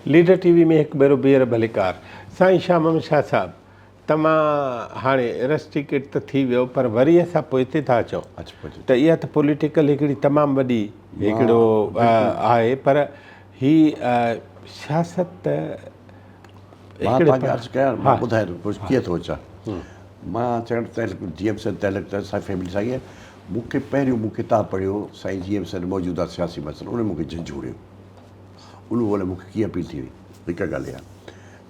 Leader ٽي V ۾ هڪ ڀيرو ٻيهر ڀليڪار. سائين شاهه محمد شاهه صاحب توهان هاڻي رسٽيڪيٽ ته ٿي ويو پر وري اسان پوئتي ٿا اچون ته اها ته پوليٽيڪل هڪڙي تمام وڏي هڪڙو آهي پر هي سياست ته مان توهان کي عرض ڪيان مان ٻڌايان ٿو ڪجهه ڪيئن ٿو اچان مان چوڻ تعلق جي ايم سيد تعلق ته اسان فيملي سان ئي مون کي پهريون مون ڪتاب پڙهيو سائين جي ايم سيد موجوده سياسي مسئلو ان مون کي جهنجهوڙيو ان ولي مون کي ڪيئن اپيل ٿي وئي هڪ ڳالهه اها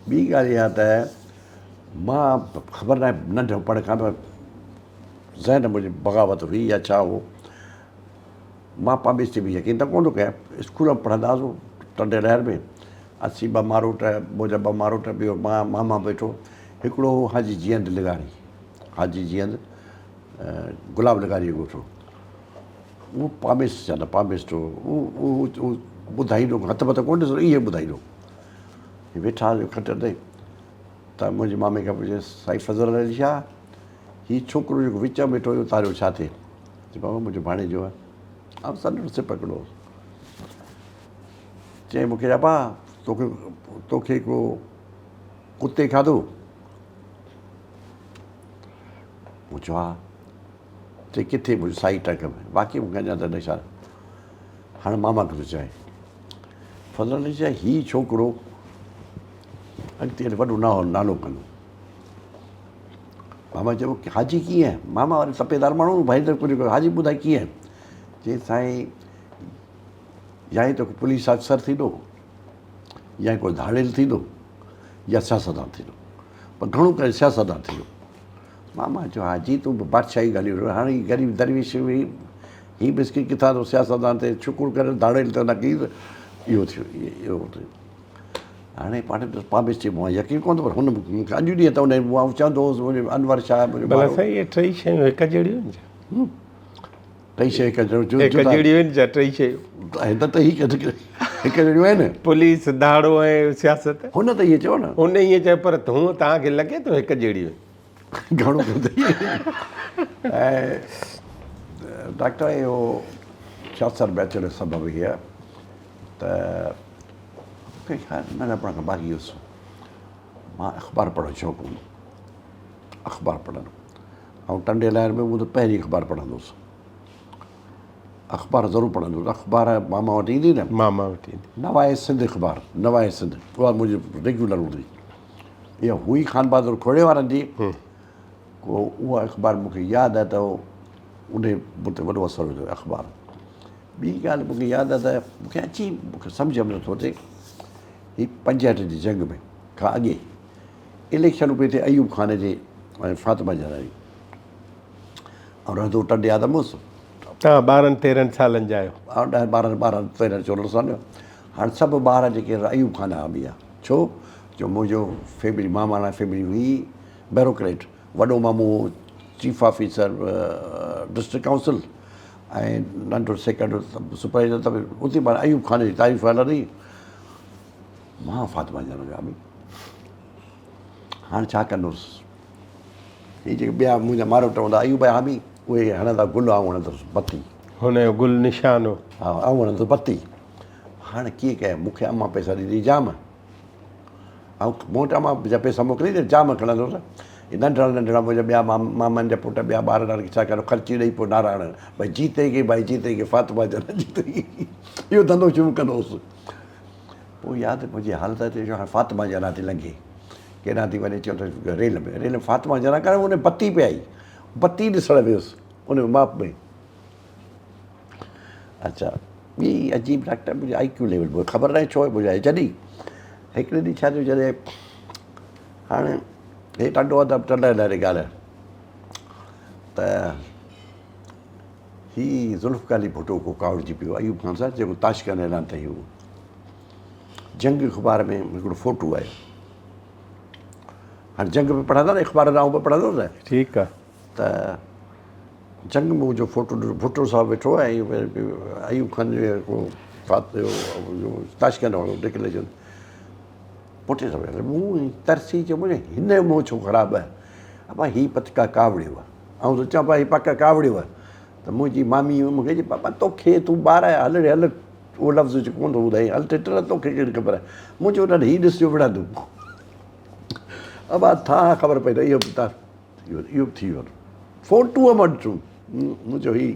ٻي ڳالهه اها ته مان خبر ناهي ننڍپڻ کان به ذهن منهنجي بغاوت هئي يا ڇا هو مان پاميس تي به يقين ته ڪونه ٿو ڪيان اسڪول ۾ پڙهندا هئاسون ٽنڊي لهر ۾ اسين ٻه ماروٽ منهنجا ٻه ماروٽ ٻيو مان ماما ويٺو هڪڙو هو حاجي جيئند لغاري حاجي جيئند گلاب لغاري جو ڳوٺ هو اهو پاميس چوندا پاميسٽ هو اهو ٻڌائيندو هٿ پٿ ڪونه ڏسندو ائين ٻڌائيندو ويٺا هئاسين کٽ تي ته منهنجي مامي کان پڇيس سائين فضل علي شاهه هي ڇوڪرو جيڪو وچ ۾ ويٺو اهو تاريو ڇا ٿئي؟ چي بابا منهنجو ڀاڻيجو آهي. آئون سڏ سپڪڙو هوس. چيائين مون کي ابا توکي توکي ڪو ڪتي کاڌو؟ مون چيو ها. چي ڪٿي؟ مون چيو سائي ٽنگ ۾. باقي مون کي اڃا ته نشان. هاڻي ماما کي ٿو چوائين. فضل علي چيو هي ڇوڪرو اڳتي هلي وڏو نالو ڪندو. ماما چيو حاجي ڪيئن؟ ماما وري تپيدار ماڻهو ڀائي ته ڪجهه حاجي ٻڌائي ڪيئن؟ چي سائين يا ئي توکي پوليس آفيسر ٿيندو يا ڪو ڌاڙيل ٿيندو يا سياستدان ٿيندو پر گهڻو ڪري سياستدان ٿيندو. ماما چيو حاجي تون به بادشاهي ڳالهيون هاڻي هي غريب درويش هي هي مسڪين ڪٿان ٿو سياستدان ٿئي شڪر ڪر ڌاڙيل ته نه ڪيئي اهو ٿيو اهو ٿيو هاڻي پاڻ پابش ٿي مون يقين ڪونه پر هن مون کي اڄ ڏينهن ته ان آئون چوندو هوس منهنجو انور شاهه منهنجو ڀلا سائين اهي ٽئي شيون هڪ جهڙيون آهن ڇا؟ ٽئي شيون هڪ جهڙيون هڪ جهڙيون آهن ڇا ٽئي شيون؟ هي ته ٽئي هڪ جهڙيون آهن. پوليس، ڌاڙو ۽ سياست. هن ته ائين چيو نه. هن ائين چيو پر هونء توهان کي لڳي ٿو هڪ جهڙيون آهن. گهڻو ڪندي ۽ ڊاڪٽر اهو سياست ۾ اچڻ جو سبب هي آهي ته مونکي خير ننڍپڻ کان باغي هيس مان اخبار پڙهڻ جو شوق هوندو اخبار پڙهڻ ۽ ٽنڊي لائر ۾ هوندو پهرين اخبار پڙهندو هوس اخبار ضرور پڙهندو هوس اخبار ماما وٽ ايندي نه ماما وٽ ايندي نوائي سنڌ اخبار نوائي سنڌ اها منهنجي ريگيولر هوندي اها هئي خان بهادر کوڙي وارن جي ڪو اها اخبار مون کي ياد آهي ته ان مون تي وڏو اثر وڌو اخبار ٻي ڳالهه مون کي ياد آهي ته مون کي اچي مون کي سمجهه ۾ نٿو اچي هي 65 جي جنگ ۾ کان اڳي اليڪشن پئي ٿئي ايوب خان جي ۽ فاطمه جناح جي ۽ رهندو ٽنڊي آدم هوس. توهان ٻارهن تيرهن سالن جا آهيو. آئون ڏهه ٻارهن ٻارهن تيرهن چوڏهن سالن جو. هاڻ سڀ ٻار جيڪي ايوب خان جا حامي هئا. ڇو جو منهنجو فيملي ماماڻا فيملي هئي بيروڪريٽ. وڏو مامو هو چيف آفيسر ڊسٽرڪٽ ڪائونسل ۽ ننڍو سيڪنڊ سپروائيزر ته اتي پاڻ ايوب خان جي تعريف هلندي. مان فاطمه جان جو حامي. هاڻ ڇا ڪندس؟ هي جيڪي ٻيا منهنجا ماروٽ هوندا ايوب جا حامي، اهي هڻندا گل، آئون هڻندس بتي. هن جو گل نشان هو. ها، آئون هڻندس بتي. هاڻ ڪيئن ڪيان؟ مون کي امان پئسا ڏيندي جام. آئون مون وٽ امان جا پئسا موڪليندي جام کڻندو هوس. هي ننڍڙا ننڍڙا منهنجا ٻيا مامن جا پٽ ٻيا ٻارڙا ڇا ڪريو خرچي ڏئي پوء نعرا هڻن ڀائي جيتي گي ڀائي جيتي گي فاطمه جان جيتي گي. اهو ڌنڌو شروع ڪندو هوس. پوء ياد منهنجي حالت اچي جو هاڻي فاطمه جناح ٿي لنگهي. ڪيڏانهن ٿي وڃي چيو ته ريل ۾ ريل ۾ فاطمه جناح ڪري ان بتي پئي آئي بتي ڏسڻ ويس ان ماپ ۾ اچا ٻي عجيب ڊاڪٽر منهنجي آئي ڪيو ليول مونکي خبر ناهي ڇو منهنجي جڏهن هڪڙي ڏينهن ڇا ٿيو جڏهن هاڻي هي ٽنڊو ادب ٽنڊي لاري ڳالهه ته هي ذوالفقار علي ڀٽو ڪو ڪاوڙجي پيو ايوب خان سان جيڪو تاشقند اعلان ٿي هو جنگ اخبار ۾ هڪڙو فوٽو آيو هاڻي جنگ به پڙهندا نه اخبار آئون به پڙهندو نه ٺيڪ آ ته جنگ ۾ منهنجو فوٽو ڀٽو صاحب ويٺو آهي ايوب خان جو تاشقند وارو ڊڪليشن پٺي سان مون ترسي چيو منهنجو هن جو منهن ڇو خراب آهي ابا هي پتڪا ڪاوڙيو آهي آئون ٿو چوان پيا هي پڪ ڪاوڙيو آهي ته منهنجي مامي مون کي چئي بابا توکي تون ٻار آهي هل ڙي هل اهو لفظ ڪونه ٿو ٻڌائين، هل ٽٽل توکي ڪهڙي خبر آهي. مون چيو نه هي ڏس جو وڙهندو. ابا ٿا خبر پئي ته اهو به ته اهو به ٿي ويو. فوٽوء مان ڏٺم، مون چيو هي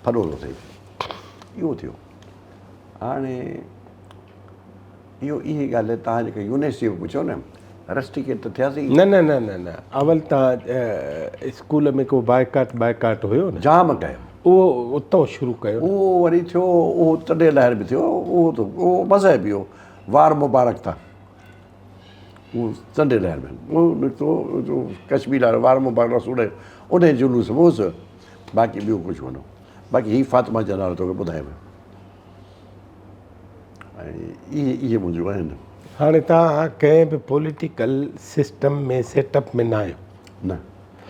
ڦڏو ٿو ٿئي. اهو ٿيو. هاڻي اهو اهي ڳالهه تان جيڪا يونيورسٽي ۾ پڇيو نه رسٽيڪيٽ ته ٿياسين. نه نه نه نه نه اول تان اسڪول ۾ ڪو بائيڪاٽ بائيڪاٽ هيو نه. جام ڪيو. اهو اتان شروع ڪيو نه. اهو وري ٿيو اهو تڏي لهر به ٿيو اهو ته اهو مذهبي هو وار مبارڪ تان اهو تڏي لهر ۾ اهو نڪتو ڪشمير وارو وار مبارڪ رسول انهي جلوس ۾ هوس باقي ٻيو ڪجهه ڪونه هو باقي هي فاطمه جناح توکي ٻڌايو. ۽ اهي اهي منهنجون آهن. هاڻي توهان ڪنهن به پوليٽيڪل سسٽم ۾ سيٽ اپ ۾ نه آهيو. نه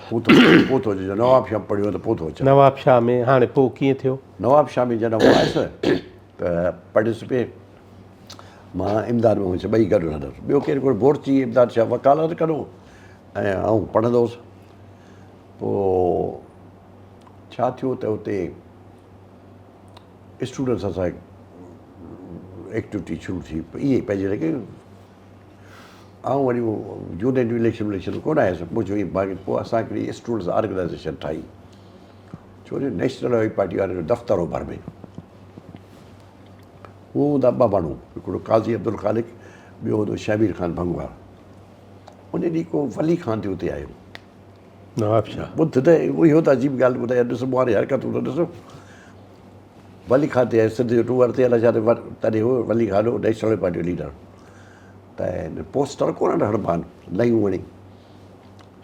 پوء ٿو پوء ٿو اچي نواب شاهه پڙهيو ته پوء ٿو اچان. نواب شاهه ۾ هاڻي پوء ڪيئن ٿيو؟ نواب شاهه ۾ جڏهن آئون آيس ته پڙهيس پئي مان امداد محمد شاهه ٻئي گڏ رهندس ٻيو ڪير ڪونه بورچي امداد شاهه وڪالت ڪندو ۽ آئون پڙهندو هوس پوء ڇا ٿيو ته اتي اسٽوڊنٽس سان ايڪٽوٽي شروع ٿي اهي پنهنجي لڳي آئون وري يونين اليڪشن وليڪشن ڪونه آيس پوء چيو باقي پوء اسان هڪڙي اسٽوڊنٽس آرگنائزيشن ٺاهي ڇو جو نيشنل هائي پارٽي وارن جو دفتر هو ڀر ۾ اهو هوندا ٻه ماڻهو هڪڙو قاضي عبدالخالق ٻيو هوندو شهمير خان ڀنگوار ان ڏينهن ڪو ولي خان ٿي اتي آيو نواب شاهه ٻڌ ته اهو ته عجيب ڳالهه ٻڌائي ڏس مون واري حرڪتون ته ڏس ولي خان تي آيو سنڌ جو ٽوئر تي الائي ڇا تي تڏهن هو ولي خان هو نيشنل پارٽي جو ليڊر ته پوسٽر ڪونه هڻبا آهن ليون وڻي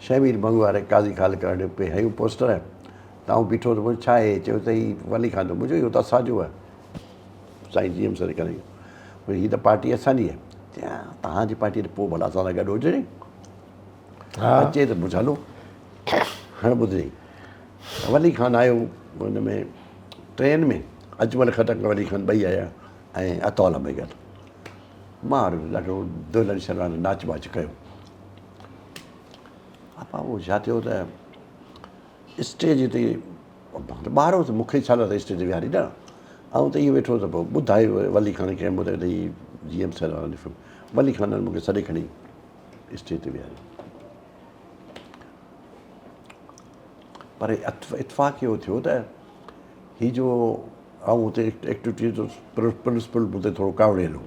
شهمير ڀنگ واري قاضي خالق واري پي هنيون پوسٽر ته آئون بيٺو ته ڇا آهي چيو ته هي ولي خان جو منهنجو اهو ته اسانجو آهي سائين جي ايم سر ڪري هي ته پارٽي اسانجي آهي توهان جي پارٽي ته پوء ڀلا اسان سان گڏ هجي اچي ته مون هلو هاڻ ٻڌجئين ولي خان آيو ان ۾ ٽرين ۾ اجمل خٽڪ ولي خان ٻئي آيا ۽ عطاء ميگل مان ڏاڍو دولن شرمان ناچ باچ ڪيو اپا اهو ڇا ٿيو ته اسٽيج تي ٻار هوس مون کي ڇا لاء اسٽيج تي ويهاري نه آئون ته ائين ويٺو هوس پوء ٻڌايو ولي خان کي ٻڌايو ته هي جي ايم سيد ولي خان مون کي سڏي کڻي اسٽيج تي ويهاريو. پر اتفاق اهو ٿيو ته هي جو آئون اتي ايڪٽيوٽيز جو پرنسپل مون تي ٿورو ڪاوڙيل هو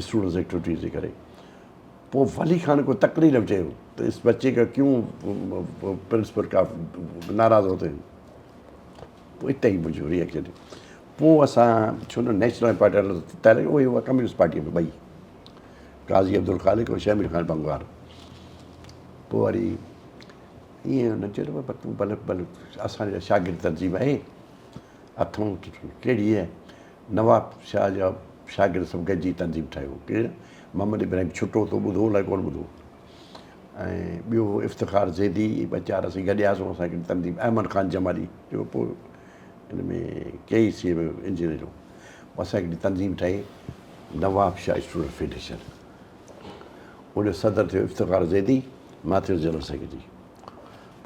اسٽوڊنٽس ايڪٽيوٽيز جي ڪري پوء ولي خان کو تقرير ۾ چيو ته اس بچي کا ڪيون پرنسپل کا ناراض ہوتے ہیں پوء اتي ئي منهنجو ريئڪشن پوء اسان ڇو نه نيشنل پارٽي تحريڪ اهي هئا ڪميونسٽ پارٽي ۾ ٻئي قاضي عبدالخالق ۽ شهمير خان بنگوار پوء وري ائين هن چيو ته بابا تون ڀلي ڀلي اسان جا شاگرد تنظيم آهي اٿئون ڪهڙي آهي نواب شاهه جا شاگرد سڀ گڏجي تنظيم ٺاهيو ڪير محمد ابراهيم ڇٽو تو ٻڌو الائي ڪونه ٻڌو ۽ ٻيو افتخار زيدي ٻه چار اسين گڏياسون اسان هڪڙي تنظيم احمد خان جمالي جو پوء ان ۾ ڪي اي سي ۾ انجنيئر هو اسان هڪڙي تنظيم ٺاهي نواب شاهه اسٽوڊنٽ فيڊريشن ان جو صدر ٿيو افتخار زيدي مان ٿيس جنرل سيڪريٽري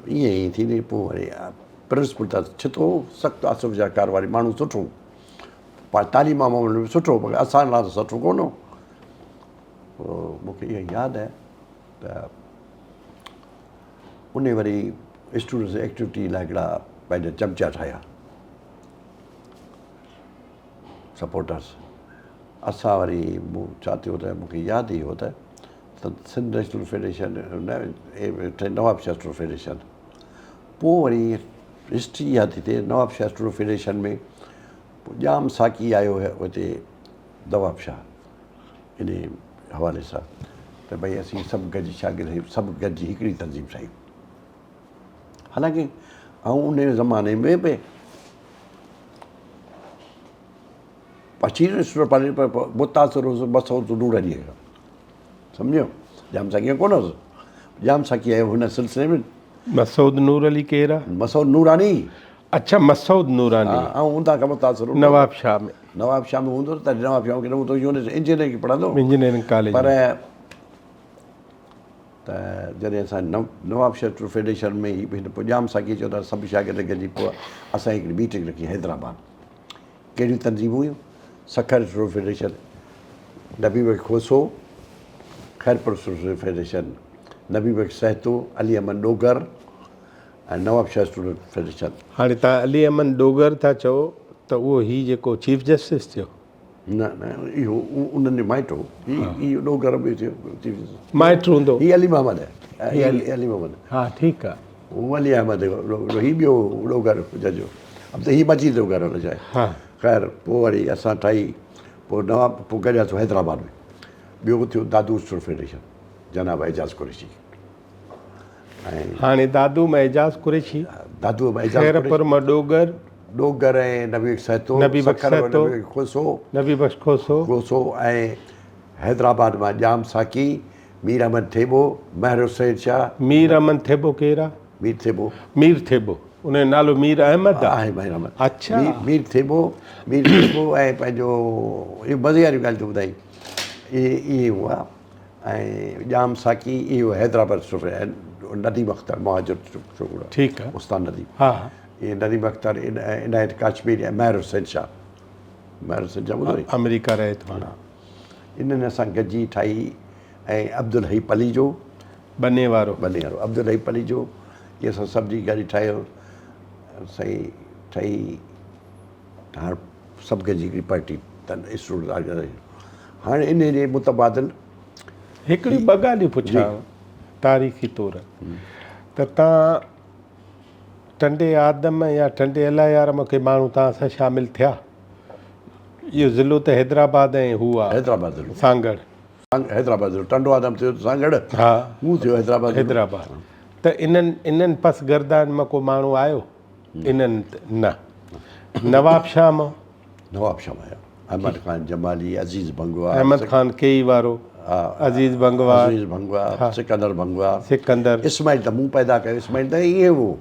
ائين ائين ٿيندي پوء وري پرنسپل ته ڇتو سخت آصف جا ڪار واري ماڻهو سٺو تعليم معاملي ۾ سٺو پر اسان لاء ته سٺو ڪونه هو مون کي اهو ياد آهي ته ان وري اسٽوڊنٽس ايڪٽيوٽي لاء هڪڙا پنهنجا چمچا ٺاهيا سپورٽرس اسان وري مون ڇا ٿيو ته مون کي ياد ئي هو ته سنڌ نيشنل فيڊريشن نه نواب شاهه اسٽوڊنٽ فيڊريشن پوء وري هسٽري اها ٿي ٿئي نواب شاهه اسٽوڊنٽ فيڊريشن ۾ پوء ڄام ساقي آيو هتي نواب شاهه ان حوالي سان ته ڀئي اسين سڀ گڏجي شاگرد سڀ گڏجي هڪڙي تنظيم ٺاهيون حالانڪه آئون ان زماني ۾ به اچي اسٽوڊنٽ پارٽي پر متاثر هوس مسعود نور علي کان سمجهيو ڄام ساقي ڪونه هوس ڄام ساقي آيو هن سلسلي ۾ مسعود نور علي ڪير آ؟ مسعود نوراني اڇا مسعود نوراني ها آئون هوندا کان متاثر هوس نواب شاهه ۾ نواب شاهه ۾ هوندو ته نواب شاهه ۾ ڪنو هوندو يونٽ انجنيئرنگ پڙهندو انجنيئرنگ ڪاليج پر ته جڏهن اسان نواب شاهه فيڊريشن ۾ هي هن پوء ڄام ساقي چيو ته سڀ شاگرد گڏجي پوء اسان هڪڙي ميٽنگ رکي حيدرآباد. ڪهڙيون تنظيمون هيون؟ Sukkur student federation, Nabi Bakhsh Khoso, Khairpur student federation, Nabi Bakhsh Sahito, Ali Ahmed Dogar ۽ Nawabshah student federation. هاڻي توهان علي احمد ڏوگر ٿا چئو ته اهو هي جيڪو چيف جسٽس ٿيو؟ نه نه اهو انهن جو مائٽ هو. هي اهو ڏوگر به ٿيو چيف جسٽس. مائٽ هوندو. هي علي محمد هي علي محمد. ها ٺيڪ آ. هو علي احمد هي ٻيو ڏوگر جج هو. اب ته هي مجيد ڏوگر هن جو آهي. خير پوء وري اسان ٺاهي پوء نواب پوء گڏياسون حيدرآباد ۾ ٻيو ٿيو دادو اسٽوڊنٽ فيڊريشن جناب اعجاز قريشي ۽ هاڻي دادو مان اعجاز قريشي دادو مان اعجاز خيرپور مان ڏوگر ڏوگر ۽ نبي بخش سهتو نبي بخش سهتو نبي بخش کوسو نبي بخش کوسو کوسو ۽ حيدرآباد مان ڄام ساقي مير احمد ٿيٻو مهر حسين شاهه مير احمد ٿيٻو ڪير آ؟ مير ٿيٻو. مير ٿيٻو ان جو نالو مير احمد آ؟ آهي مير احمد. اڇا. مير ٿيٻو مير ٿيٻو ۽ پنهنجو اهي مزي واريون ڳالهيون ٿو ٻڌائين اهي اهي هئا ۽ ڄام ساقي اهو حيدرآباد صوفي نديم اختر مهاجر ڇوڪرو ٺيڪ آ استاد نديم ها ها اهي نديم اختر عنايت ڪاشميري ۽ مهر حسين شاهه مهر حسين شاهه ٻڌو آمريڪا رهي ٿو هاڻي. انهن اسان گڏجي ٺاهي ۽ عبدالحئي پليجو. ٻني وارو. ٻني وارو عبدالحئي پليجو اهي اسان سڀني گڏجي ٺاهيو سائين ٺهي هاڻ سڀ گڏجي هڪڙي پارٽي اسٽوڊنٽ آرگنائيزيشن هاڻي انهي جي متبادل. هڪڙي ٻه ڳالهيون پڇان تاريخي طور ته تان ٽنڊي آدم يا ٽنڊي الهه يار مان ڪي ماڻهو توهان سان شامل ٿيا؟ اهو ضلعو ته حيدرآباد ۽ هو آ. حيدرآباد ضلعو. سانگهڙ. حيدرآباد ضلعو ٽنڊو آدم ٿيو ته سانگهڙ. ها. هو ٿيو حيدرآباد ضلعو. حيدرآباد ته انهن انهن پسگردائن مان ڪو ماڻهو آيو؟ انهن نه. نواب شاهه مان؟ نواب شاهه مان آيو. احمد خان جمالي، عزيز ڀنگوار. احمد خان ڪيئي وارو، عزيز ڀنگوار. عزيز ڀنگوار، سڪندر ڀنگوار. سڪندر. اسماعيل ته مون پيدا ڪيو، اسماعيل ته ائين هو.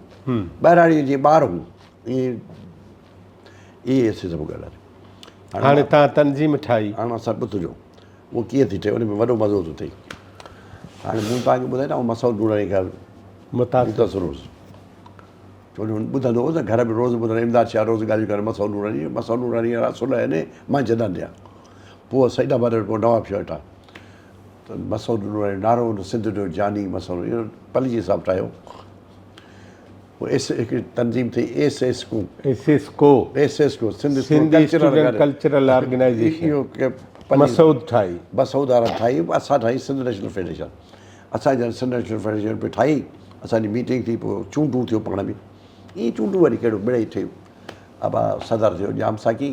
ٻهراڙيء جي ٻار هو. ائين اهي اسين سڀ ڳالهايو. هاڻي توهان تنظيم ٺاهي. هاڻي اسان ٻڌجو اهو ڪيئن ٿي ٺهي ان ۾ وڏو مزو ٿو ٿئي. هاڻي مون توهان کي ٻڌايو نه آئون مسعود نوراڻي کان متاثر هوس. ڇو جو ٻڌندو هوس نه گهر ۾ روز ٻڌندو امداد شاهه روز ڳالهيون ڪري مسعود نوراڻي مسعود نوراڻي وارا اصول آهن مان جڏان ڏيان. پوء سعيد آباد وٽ پوء نواب شاهه ويٺا ته مسعود نوراڻي نعرو هن سنڌ جو جاني مسعود اهو پليجي صاحب ٺاهيو. پوء ايس هڪڙي تنظيم ٿي ايس ايس ڪو. ايس ايس ڪو. ايس ايس ڪو سنڌ اسٽوڊنٽ ڪلچرل آرگنائيزيشن اهو مسعود ٺاهي. مسعود وارن ٺاهي اسان ٺاهي سنڌ نيشنل فيڊريشن اسان جڏهن سنڌ نيشنل فيڊريشن پئي ٺاهي اسان جي ميٽنگ ٿي پوء چونڊون ٿيو پاڻ ۾ ائين چونڊون وري ڪهڙو مڙئي ٺهيو ابا صدر ٿيو ڄام ساقي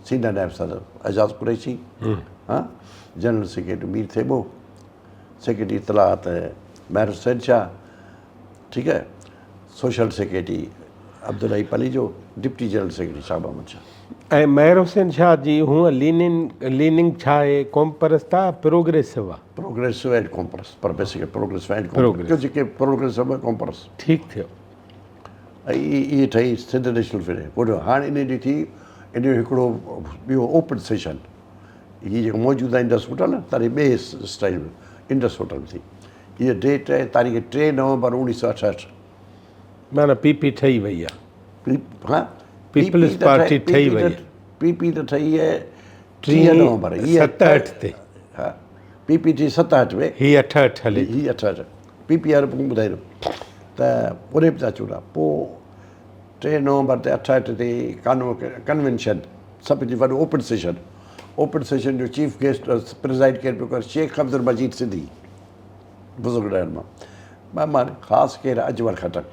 سينئر نائب صدر اعجاز قريشي ها general secretary Mir Thebo secretary اطلاعات مهر حسين شاهه ٺيڪ آهي social secretary Abdul Hai Palijo deputy general secretary Shah Muhammad Shah. ۽ Mehr Hussain Shah جي هونء ليننگ ليننگ ڇا آهي قومپرست آ پروگريسو آ؟ پروگريسو اينڊ قومپرست پر بيسڪلي پروگريسو اينڊ قومپرست ڪجهه جيڪي پروگريسو ۾ قومپرست. ٺيڪ ٿيو. ۽ اهي ٺهي سنڌ نيشنل فيڊريشن پوء هاڻ ان جي ٿي ان جو هڪڙو ٻيو اوپن سيشن هي جيڪو موجوده انڊس هوٽل تڏهن ٻئي اسٽائل ۾ انڊس هوٽل ۾ ٿي هيء ڊيٽ ۽ تاريخ 3 نومبر 1968. معنيٰ پي پي ٺهي وئي آ. ها پيپلز پارٽي ٺهي وئي آ. پي پي ته ٺهي آهي 30 نومبر هيء 67 تي. ها پي پي ٺهي 67 ۾. هي 68 هلي ٿي. هي 68 پي پي وارو پوء ٻڌائيندم ته اوڏي به ٿا اچون ٿا پوء 3 نومبر تي 68 تي ڪانو ڪنوينشن سڀ جي وڏو اوپن سيشن اوپن سيشن جو چيف گيسٽ پرزائيڊ ڪير پيو ڪري شيخ عبدالمجيد سنڌي بزرگ رهنما مهمان خاص ڪير اجمل خٽڪ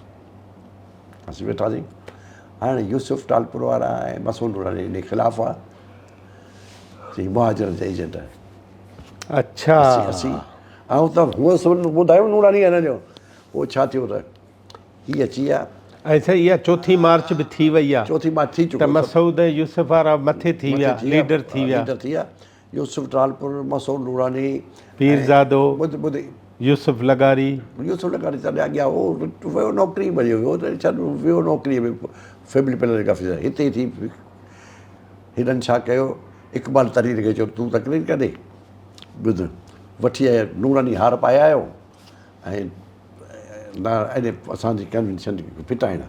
اسين ويٺاسين هاڻي يوسف ٽالپر وارا ۽ مسعود نوراني ان خلاف هئا چي مهاجرن جا ايجنٽ آهن اڇا اسين اسين آئون ته هونء سڀ ٻڌايو نوراني هن جو پوء ڇا ٿيو ته هي اچي ويا. ۽ سائين اها چوٿين مارچ به ٿي وئي آ. چوٿين مارچ ٿي چڪو. ته مسعود ۽ يوسف وارا مٿي ٿي ويا ليڊر ٿي ويا. ليڊر ٿي ويا يوسف ٽالپر، مسعود نوراني، پيرزادو، ٻڌ ٻڌ يوسف لغاري. يوسف لغاري تڏهن اڳيان هو ويو نوڪري ۾ ويو ته ڇا ويو نوڪري ۾ فيملي پلاننگ آفيسر هتي ٿي هنن ڇا ڪيو اقبال ترين کي چيو تون تقرير ڪندي ٻڌ وٺي آيا نوراني هار پائي آيو ۽ نه اڄ اسان جي ڪنوينشن ڦٽائڻ.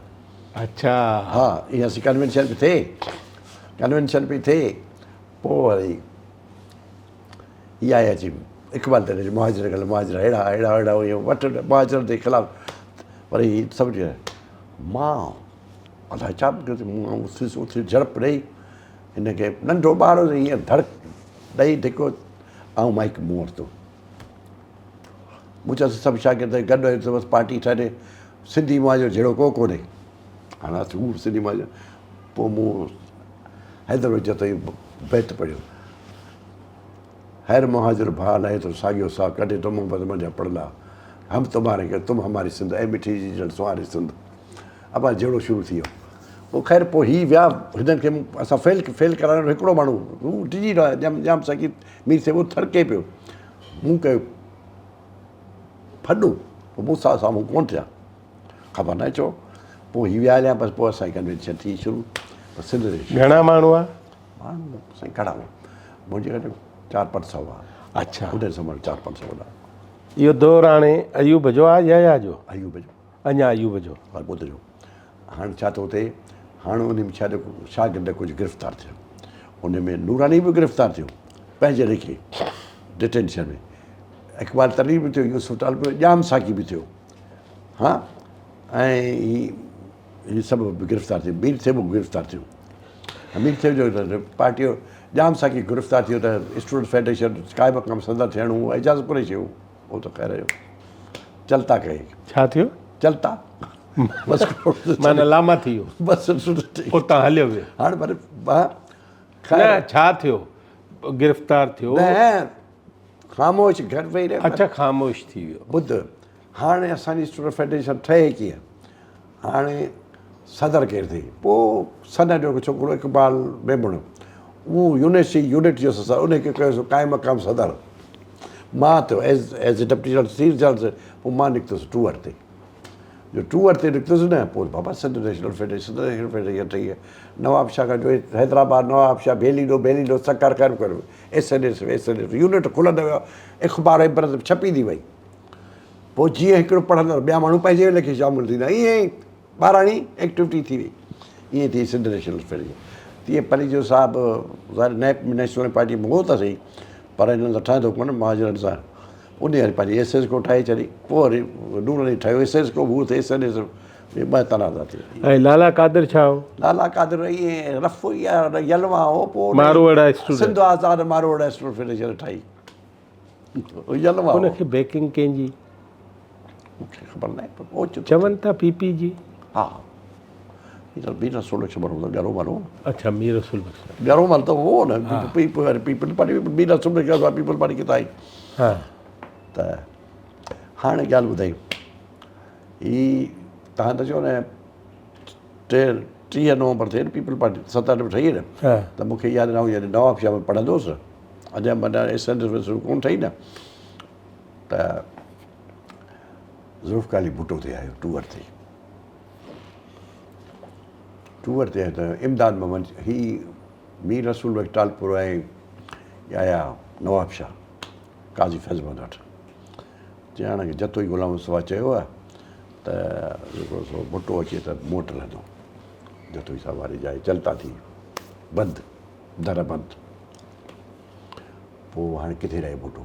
اڇا. ها اها اسين ڪنوينشن به ٿئي. ڪنوينشن پئي ٿئي، پوء وري هي آيا اچي اقبال تي مهاجر گل مهاجر اهڙا اهڙا اهڙا هيون وٺ مهاجرن جي خلاف وري هي سڀ مان الائي ڇا پيو ٿئي مون اٿيس اٿي جهڙپ ڏئي هن کي ننڍو ٻار هو ائين ڌڙڪ ڏئي ڌڪو آئون مائيڪ مون ورتو مون چيو سڀ شاگرد گڏ آهيون ته بس پارٽي ٺاهي سنڌي مهاجر جهڙو ڪو ڪونهي هاڻي اسين هو سنڌي مهاجر پوء مون حيدر جتوئي بيت پڙهيو هر مهاجر ڀاء لهي ٿو ساڳيو ساء ڪڍي ٿو محبت منجهان پڙلاء هم تمهاري ڪي تم هماري سنڌ اي مٺي جيجل سنواري سنڌ ابا جهيڙو شروع ٿي ويو پوء خير پوء هي ويا هنن کي اسان فيل فيل ڪرائڻ هڪڙو ماڻهو هو ڊڄي رهيا ڄام ڄام ساقي مير صاحب ٿڙڪي پيو مون ڪيو ڦڏو پوء مون سان سامهون ڪونه ٿيا خبر ناهي ڇو پوء هي ويا هليا بس پوء اسان جي ڪنوينشن ٿي شروع بس سنڌ گهڻا ماڻهو هئا ماڻهو سائين گهڻا هئا منهنجي گهٽ چار 500 هئا. اڇا. انهن سمي چار 500 هوندا. اهو دور هاڻي ايوب جو آهي يا يحيٰ جو؟ ايوب جو. اڃا ايوب جو. ها ٻڌجو هاڻي ڇا ٿو ٿئي هاڻ انهي ۾ ڇا ٿيو شاگرد ڪجهه گرفتار ٿيا ان ۾ نوراني به گرفتار ٿيو پنهنجي ليکي ڊٽينشن ۾ اقبال ترين به ٿيو يوسف ٽالپر ڄام ساقي به ٿيو ها ۽ هي سڀ گرفتار ٿيو مير صاحب به گرفتار ٿيو حميد صاحب جو پارٽي جو ڄام ساقي گرفتار ٿيو ته اسٽوڊنٽ فيڊريشن قائم مقام صدر ٿيڻو هو اعجاز قريشي هو هو ته خير جو چلتا ڪئي ڇا ٿيو چلتا بس معنيٰ لاما ٿي ويو بس اتان هليو ويو هاڻ پر نه ڇا ٿيو گرفتار ٿيو نه خاموش گهر ويهي رهيو اڇا خاموش ٿي ويو ٻڌ هاڻي اسان جي اسٽوڊنٽ فيڊريشن ٺهي ڪيئن؟ هاڻي صدر ڪير ٿئي؟ پوء سنه جو هڪ ڇوڪرو اقبال ميمڻ اهو يونيورسٽي يونٽ جو صدر ان کي ڪيوسون قائم مقام صدر. مان ٿيو as as a deputy general chief general پوء مان نڪتس ٽوئر تي. جو ٽوئر تي نڪتس نه پوء بابا Sindh national federation Sindh national federation ٺهي وئي. نواب شاهه کان جو Hyderabad Nawab Shah ڀيليڏو ڀيليڏو Sukkur Khairpur S N S S N S unit کلندا ويا اخبار عبرت ڇپيندي وئي. پوء جيئن هڪڙو پڙهندڙ ٻيا ماڻهو پنهنجي ليکي شامل ٿيندا ائين ئي ٻاراڻي ايڪٽيوٽي ٿي وئي ائين ٿي سنڌ نيشنل فيڊريشن تيئن پليجو صاحب ظاهر نيپ نيشنل پارٽي ۾ هو ته سهي پر هنن سان ٺهندو ڪونه مهاجرن سان ان وري پنهنجي ايس ايس ڪو ٺاهي ڇڏي پوء وري نور علي ٺاهيو ايس ايس ڪو هو ته ايس اين ايس ٻه تنازع ٿي ويا. ۽ لالا قادر ڇا هو؟ لالا قادر ائين رفو يا يلوا هو پوء ماروئڙا اسٽوڊنٽ سنڌ آزاد ماروئڙا اسٽوڊنٽ فيڊريشن ٺاهي. ان کي بيڪنگ ڪنهن جي؟ مون کي خبر ناهي پر اوچتو چون ٿا پي پي جي. ها مير رسول بخش مرحوم ته ڳرو مل هو. اڇا مير رسول بخش ڳرو مل ته هو نه پي پيپلز پارٽي مير رسول بخش کان پيپلز پارٽي ڪٿان آئي. ها ته هاڻي ڳالهه ٻڌائي هي تهان ته چئو نه 30 نومبر تي پيپلز پارٽي 67 ۾ ٺهي نه ته مون کي ياد نه آئون جڏهن نواب شاهه ۾ پڙهندو هوس اڃا معنيٰ ايس اين ايس ڪونه ٺهي نه ته ذوالفقار علي ڀٽو تي آيو ٽوئر تي ٽوئر تي آيو ته امداد محمد هي مير رسول بخش ٽالپور ۽ آيا نواب شاهه قاضي فيض محمد وٽ چيائين هاڻي جتوئي غلام مصطفيٰ چيو آهي ته جيڪو سو ڀٽو اچي ته مون وٽ رهندو جتوئي صاحب واري جاء چلتا ٿي بند در بند. پوء هاڻي ڪٿي رهي ڀٽو؟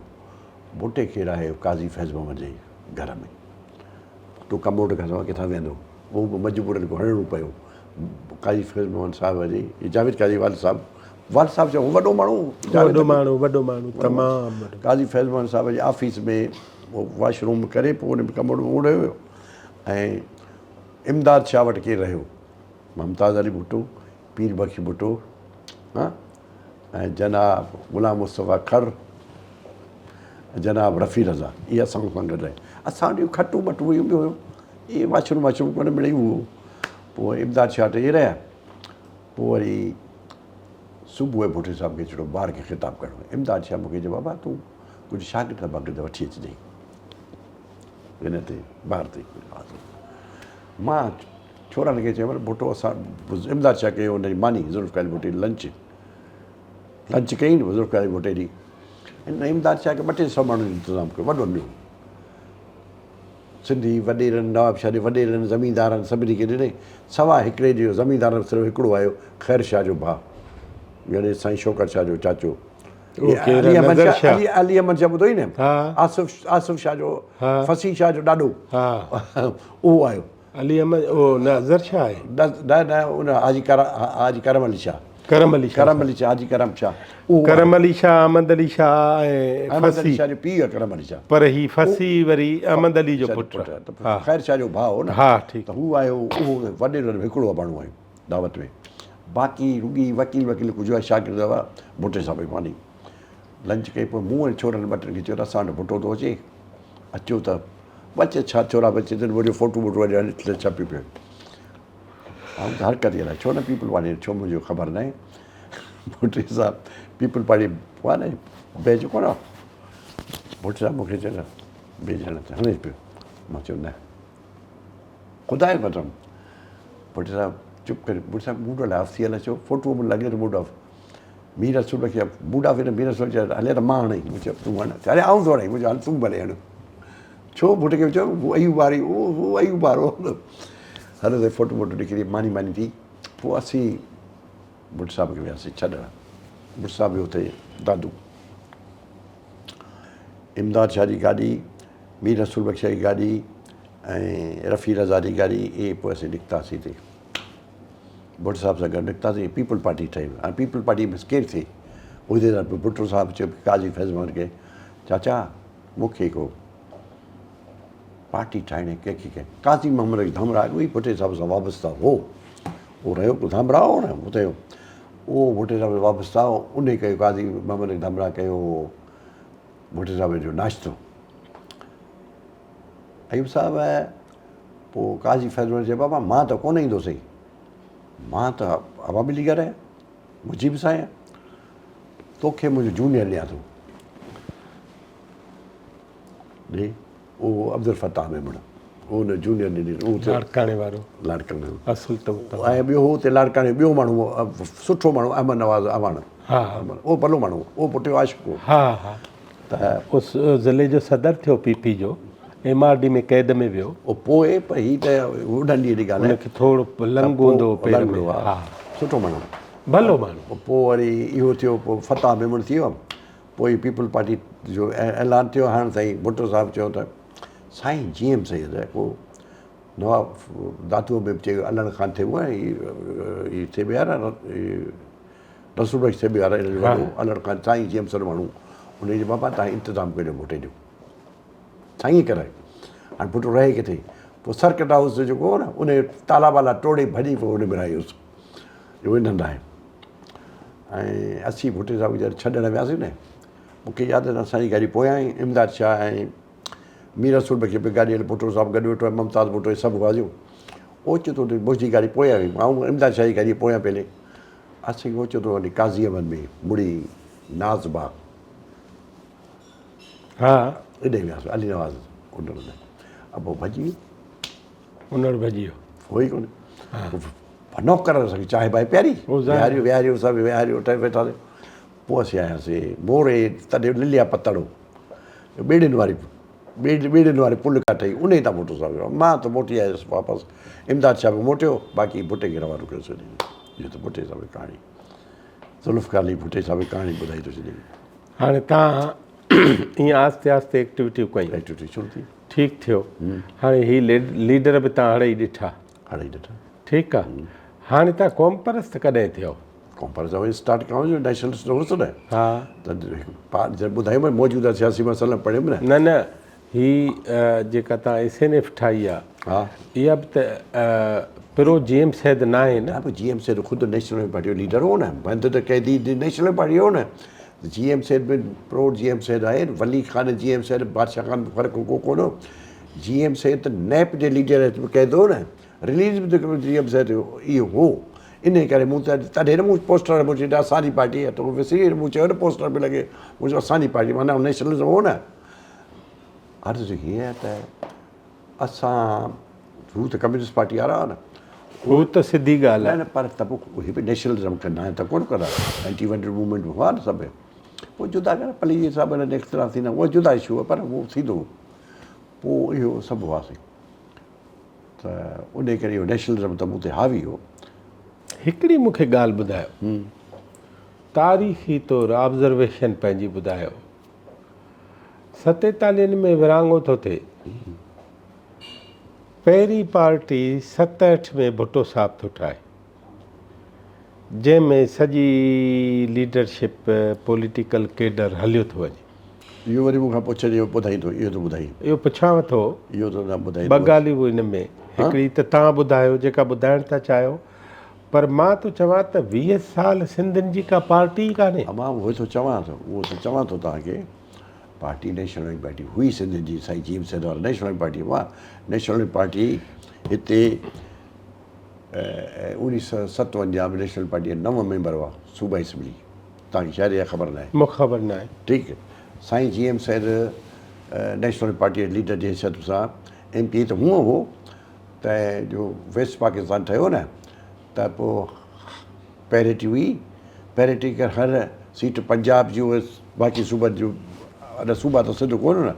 ڀٽي کي رهايو قاضي فيض محمد جي گهر ۾. ڀٽو ڪموڊ کان سواء ڪٿان ويهندو؟ اهو به مجبورن کي هڻڻو پيو. قاضي فيض محمد صاحب جي جاويد قاضي والد صاحب والد صاحب چيو هو وڏو ماڻهو وڏو ماڻهو وڏو ماڻهو تمام وڏو قاضي فيض محمد صاحب جي آفيس ۾ واش روم ڪري پوء ان ڪموڊ ۾ اوڙهيو ويو ۽ امداد شاهه وٽ ڪير رهيو؟ ممتاز علي ڀٽو، پير بخش ڀٽو ۽ جناب غلام مصطفيٰ کر ۽ جناب رفيع رضا اهي اسان سان گڏ رهيا. اسان وٽ اهي کٽون ٻٽون هيون به هيون. اهي واش روم واش روم ڪونه مڙئي هو. پوء امداد شاهه وٽ اهي رهيا. پوء وري صبح جو ڀٽي صاحب کي چيو بار کي خطاب ڪرڻو. امداد شاهه مون کي چيو بابا تون ڪجهه شاگرد باگرد وٺي اچجئين هن تي بار تي. مان ڇورن کي چيم ڀٽو اسان امداد شاهه ڪيو ان جي ماني ذوالفقار علي ڀٽي لنچ لنچ ڪئي نه ذوالفقار علي ڀٽي جي ان امداد شاهه کي ٻه ٽي سو ماڻهن جو انتظام ڪيو وڏو ڏنو سنڌي وڏيرن نواب شاهه جي وڏيرن زميندارن سڀني کي ڏني سوا هڪڙي جو زميندارن صرف هڪڙو آيو خير شاهه جو ڀاء. يعني سائين شوڪت شاهه جو چاچو. اهو ڪير آهي؟ نظر شاهه. علي احمد شاهه ٻڌو ئي نه؟ آصف آصف شاهه جو فصيح شاهه جو ڏاڏو. اهو آيو. علي احمد اهو نظر شاهه آهي؟ نه نه ان حاجي حاجي ڪرم علي شاهه. ڪرم علي شاهه. ڪرم علي شاهه حاجي ڪرم شاهه. ڪرم علي شاهه احمد علي شاهه ۽ احمد علي شاهه جو پيء ڪرم علي شاهه. پر هي فصيح وري احمد علي جو پٽ. خير شاهه جو ڀاء هو نه. ها ٺيڪ. ته هو آيو اهو وڏي هڪڙو ماڻهو آيو دعوت ۾. باقي رڳي وڪيل وڪيل ڪجهه شاگرد هئا ڀٽي صاحب جي ماني لنچ ڪئي پوء مون ۽ ڇورن ٻه ٽن کي چيو ته اسان وٽ ڀٽو ٿو اچي اچو ته بچ ڇا ڇورا بچي تن منهنجو فوٽو ٻوٽو اڄ ڇپي پيو آئون ته حرڪت ئي الائي ڇو نه پيپل پارٽي ڇو منهنجو خبر ناهي ڀٽي صاحب پيپل پارٽي هئا نه بيچ ڪونه ڀٽي صاحب مونکي چيو ته بيچ هڻي هڻي پيو مان چيو نه خدا جو قسم ڀٽي صاحب چپ ڪري ڀٽي صاحب موڊ الائي آف ٿي الائي ڇو فوٽو به لڳي ته موڊ آف مير رسول کي موڊ آف مير رسول چيو هلي ته مان هڻئي مون چيو تون هڻ اري آئون ٿو هڻئي مون چيو هل تون ڀلي هڻ ڇو ڀٽي کي چيو هو ايوب واري هو هو ايوب وارو هلو ته فوٽو ووٽو نڪري ماني ماني ٿي پوء اسين ڀٽ صاحب کي وياسين ڇڏڻ ڀٽ صاحب به اتي دادو امداد شاهه جي گاڏي مير رسول بخش جي گاڏي ۽ رفيع رضا جي گاڏي اهي پوء اسين نڪتاسين هتي ڀٽو صاحب سان گڏ نڪتاسين پيپلز پارٽي ٺهي هاڻي پيپلز پارٽي ۾ ڪير ٿئي عهديدار ڀٽو صاحب چيو قاضي فيض محمد کي چاچا مون کي ڪو پارٽي ٺاهڻي ڪنهن کي ڪنهن قاضي محمد علي ڌامراهه اڳ ئي ڀٽي صاحب سان وابسته هو اهو رهيو ڌامراهه هو نه اتي اهو ڀٽي صاحب سان وابسته هو ان ڪيو قاضي محمد علي ڌامراهه ڪيو ڀٽي صاحب جو ناشتو ايوب صاحب پوء قاضي فيض محمد چيو بابا مان ته ڪونه ايندوسئي مان ته عوامي ليگر آهيان مجيب سان آهيان توکي منهنجو جونيئر ڏيان ٿو ڏي اهو عبدالفتاح ميمڻ اهو نه جونيئر ڏني اهو لاڙڪاڻي وارو لاڙڪاڻي اصل ته اتان ۽ ٻيو هو اتي لاڙڪاڻي ٻيو ماڻهو سٺو ماڻهو احمد نواز اعواڻ ها اهو ڀلو ماڻهو اهو پٽيو عاشق هو ها ها ته اس ضلعي جو صدر ٿيو پي پي جو ايم آر ڊي ۾ قيد ۾ ويو. او پوء پر هي ته انهن ڏينهن جي ڳالهه آهي. ان کي ٿورو لنگ هوندو هو پير ۾ ها سٺو ماڻهو ڀلو ماڻهو. پوء وري اهو ٿيو پوء فتاح ميمڻ ٿي ويو پوء پيپلز پارٽي جو اعلان ٿيو هاڻ سائين ڀٽو صاحب چيو ته سائين جي ايم سيد ڪو نواب دادوء ۾ به چيو علڻ خان ٿيٻو ۽ هي ٿيٻي وارا رسول بخش ٿيٻي وارا ان جو وڏو علڻ خان سائين جي ايم سيد ماڻهو ان جي بابا تان انتظام ڪريو ڀٽي جو سائين ڪرائي هاڻي ڀٽو رهي ڪٿي پوء سرڪٽ هائوس جو جيڪو هو نه ان تالا والا ٽوڙي ڀڄي پوء ان ۾ رهيس جو انهن لاء ۽ اسين ڀٽي صاحب کي جڏهن ڇڏڻ وياسين نه مونکي ياد آهي اسان جي گاڏي پويان ئي امداد شاهه ۽ مير رسول بخش به گاڏي هلي ڀٽو صاحب گڏ ويٺو ۽ ممتاز ڀٽو سڀ هئاسين اوچتو منهنجي گاڏي پويان هئي آئون امداد شاهه جي گاڏي پويان پيلي اسين اوچتو وڃي قاضي احمد ۾ مڙي ناز باغ ها اڏي وياسين علي نواز انڙ ۾ ابو ڀڄي ويو انڙ ڀڄي ويو هو ئي ڪونه نوڪر اسان کي چانهه پائي پياري ويهاريو ويهاريو سڀ ويهاريو ٽي ويٺاسين پوء اسين آياسين موري تڏهن لليا پتڙو ٻيڙين واري ٻيڙين واري پل کان ٺهي ان تان موٽو صاحب ويو مان ته موٽي آيس واپس امداد شاهه به موٽيو باقي ڀٽي کي روانو ڪيوسين اهو ته ڀٽي صاحب جي ڪهاڻي ذوالفقار علي ڀٽي صاحب جي ڪهاڻي ٻڌائي ٿو ڇڏي هاڻي تان ائين آهستي آهستي ايڪٽيوٽيون ڪيون. ايڪٽيوٽي شروع ٿي. ٺيڪ ٿيو. هاڻي هي ليڊر به تان هڙئي ڏٺا. هڙئي ڏٺا. ٺيڪ آ. هاڻي تان قومپرست ڪڏهن ٿيو؟ قومپرست اوهين اسٽارٽ ڪيو جو نيشنلسٽ هوس نه. ها. ته جڏهن ٻڌايو مانء موجوده سياسي مسئلا پڙهيم نه. نه نه هي جيڪا تان ايس اين ايف ٺاهي آ. ها. اها به ته پرو جي ايم سيد ناهي نه. نه پر جي ايم سيد خود نيشنل پارٽي جو ليڊر هو نه. بند ته قيدي نيشنل پارٽي هو نه. جي ايم سيد به پرو جي ايم سيد آهي ولي خان جي ايم سيد بادشاهه خان به فرق ڪو ڪونه هو. جي ايم سيد ته نيپ جي ليڊر هيٺ به قيد هو نه رليز به ته جي ايم سيد اهو هو انهي ڪري مون ته تڏهن نه مون پوسٽر مون چيو اسان جي پارٽي آهي تو وسري ويو مون چيو نه پوسٽر به لڳي مون چيو اسان جي پارٽي معنيٰ نيشنلزم هو نه عرض هيئن ته اسان هو ته ڪميونسٽ پارٽي وارا هئا نه. هو ته سڌي ڳالهه آهي. نه نه پر ته پوء اهي به نيشنلزم ڪندا آهن ته ڪونه ڪندا اينٽي ونڊر موومينٽ ۾ هئا نه سڀ پوء جدا ڪري پليجي صاحب هنن اختلاف ٿيندا اهو جدا اشو هو پر اهو ٿيندو هو پوء اهو سڀ هئاسين ته ان ڪري اهو نيشنلزم ته مون تي حاوي هو. هڪڙي مون کي ڳالهه ٻڌايو. تاريخي طور آبزرويشن پنهنجي ٻڌايو. ستيتاليهن ۾ ورهاڱو ٿو ٿئي. پهرين پارٽي 67 ۾ ڀٽو صاحب ٿو ٺاهي. جنهن ۾ سڄي ليڊرشپ پوليٽيڪل ڪيڊر هليو ٿو وڃي. اهو وري مون کان پڇ اهو ٻڌائين ٿو اهو ٿو ٻڌائين. اهو پڇانو ٿو. اهو ٿو نه ٻڌائين. ٻه ڳالهيون ان ۾ هڪڙي ته توهان ٻڌايو جيڪا ٻڌائڻ ٿا چاهيو پر مان ٿو چوان ته 20 سال سنڌين جي ڪا پارٽي ئي ڪانهي. ها مان اهو ٿو چوان ٿو اهو ته چوان ٿو توهان کي پارٽي نيشنل پارٽي هئي سنڌين جي سائين جي ايم سيد وارا نيشنل پارٽي هئا نيشنل پارٽي هتي 1957 ۾ نيشنل پارٽي جا نو ميمبر هئا صوبائي اسيمبلي توهان کي شايد اها خبر ناهي. مون کي خبر ناهي. ٺيڪ سائين G M Syed national party جي ليڊر جي حيثيت سان ايم پي اي ته هونء هو ته جو ويسٽ پاڪستان ٺهيو نه ته پوء پيرٽي هئي پيرٽي ڪري هر سيٽ پنجاب جون باقي صوبن جون اڏا صوبا ته سنڌ ڪونه نه